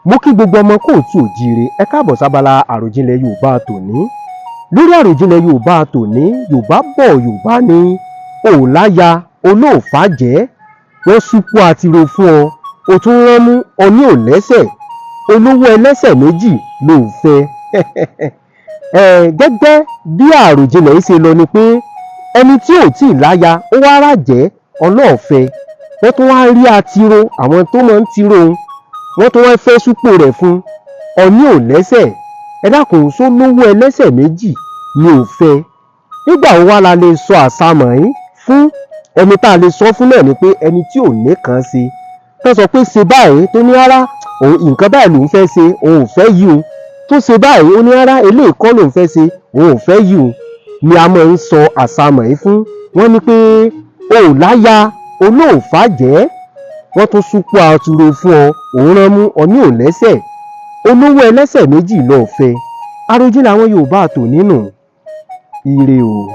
Mo kí gbogbo ọmọ kóòtù òjíire, ẹ káàbọ̀ sábala àròjinlẹ̀ Yorùbá tòní. Lórí àròjinlẹ̀ Yorùbá tòní, Yorùbá bọ̀, Yorùbá ní ò láya olóòfà jẹ́, wọ́n súpú àtìrò fún ọ, o tún ránmú ọní ò lẹ́sẹ̀, olówó ẹlẹ́sẹ̀ méjì ló fẹ́. Ẹ gẹ́gẹ́ bí àròjinlẹ̀ yìí ṣe lọ ni pé ẹni tí ò tí ì láya ó wá ràjẹ́ ọlọ́ọ̀fẹ́, wọ́n tún wá rí atiro, àwọn tó máa ń tiro òun, wọ́n tún wá fẹ́ súpò rẹ̀ fún ọní ò lẹ́sẹ̀. Ẹ dákun, só lówó ẹlẹ́sẹ̀ méjì ni ò fẹ́? Nígbà wo wá la lè sọ àsámọ̀ yìí fún ẹni tá a lè sọ fún náà ni pé ẹni tí ò ní kàn ṣe, tó sọ pé ṣe báyìí, tó ní rárá, òun nǹkan báyìí lòún fẹ́ ṣe, òun ò fẹ́ yìí o, tó ṣe báyìí, ó ní rárá, eléyìí kọ́ lòún fẹ́ ṣe, òun ò fẹ́ yìí o, ni a máa ń sọ àsámọ̀ yìí fún. Wọ́n ní pé o ò láya olóòfà jẹ́, wọ́n tún súpọ̀ àtúrò fún ọ, òun rán mú ọní ò lẹ́sẹ̀, olówó ẹlẹ́sẹ̀ méjì lọ́ọ́ fẹ́. Àròjinlẹ̀ àwọn Yorùbá tòní nù. Ire o.